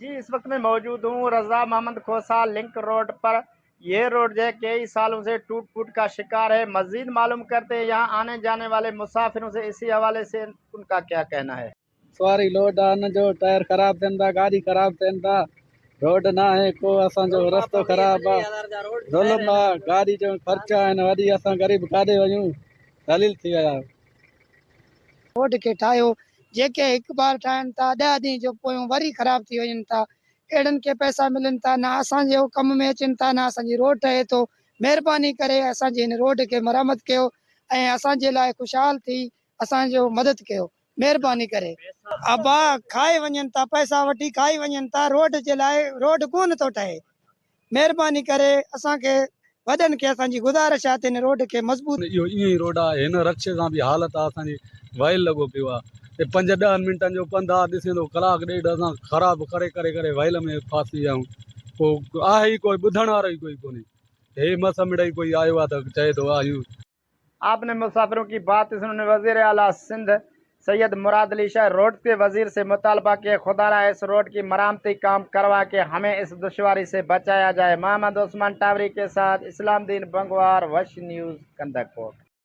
जी इस वक्त मैं मौजूद हूँ रजा मोहम्मद खोसा लिंक रोड पर। ये रोड जो है कई सालों से टूट फूट का शिकार है। मजीद मालूम करते हैं यहाँ आने जाने वाले मुसाफिरों से इसी हवाले से उनका क्या कहना है। सवारी लोड आहे, हुनजो टायर ख़राब थियनि था, गाॾी ख़राब थियनि था, रोड न आहे को, असांजो रस्तो ख़राब आहे, ज़ुल्म आहे, गाॾी जो ख़र्चा आहिनि वॾी, असां ग़रीब काॾे वञूं, ज़लील थी विया आहियूं। रोड खे ठाहियो, जेके हिकु बार ठाहिनि था 10 ॾींहं जो पोयूं वरी ख़राब थी वञनि था। अहिड़नि खे पैसा मिलनि था, न असांजे कम में अचनि था, न असांजी रोड ठहे थो। महिरबानी करे असांजे हिन रोड खे मरामत कयो ऐं असांजे लाइ ख़ुशहाल थी असांजो मदद कयो, महिरबानी करे। अबा खाए वञनि था, पैसा वठी खाई वञनि था, रोड जे लाइ रोड कोन थो ठहे। महिरबानी करे असांखे वॾनि खे असांजी गुज़ारिश आहे त हिन रोड खे मज़बूत। इहो ईअं ई रोड आहे, हिन रक्शे सां बि हालत आहे असांजी, वयल लॻो पियो आहे। हे 5-10 मिंटनि जो पंधु आहे, ॾिसें थो कलाक ॾेढ असां ख़राबु करे करे करे वयल में फासी विया आहियूं। को आहे ई कोई ॿुधण वारो ई कोई कोन्हे। हे मस मिड़ई कोई आयो आहे त चए थो आहियूं। आपने मुसाफिरों की बात सुनी। वजीर आला सिंध सैयद मुराद अली शाह रोड के वजीर से मुतालबा किया, खुदारा इस रोड की मरामती काम करवा के हमें इस दुश्वारी से बचाया जाए। मोहम्मद उस्मान टावरी के साथ इस्लामदीन बंगवार, वश न्यूज़, कंदकोट।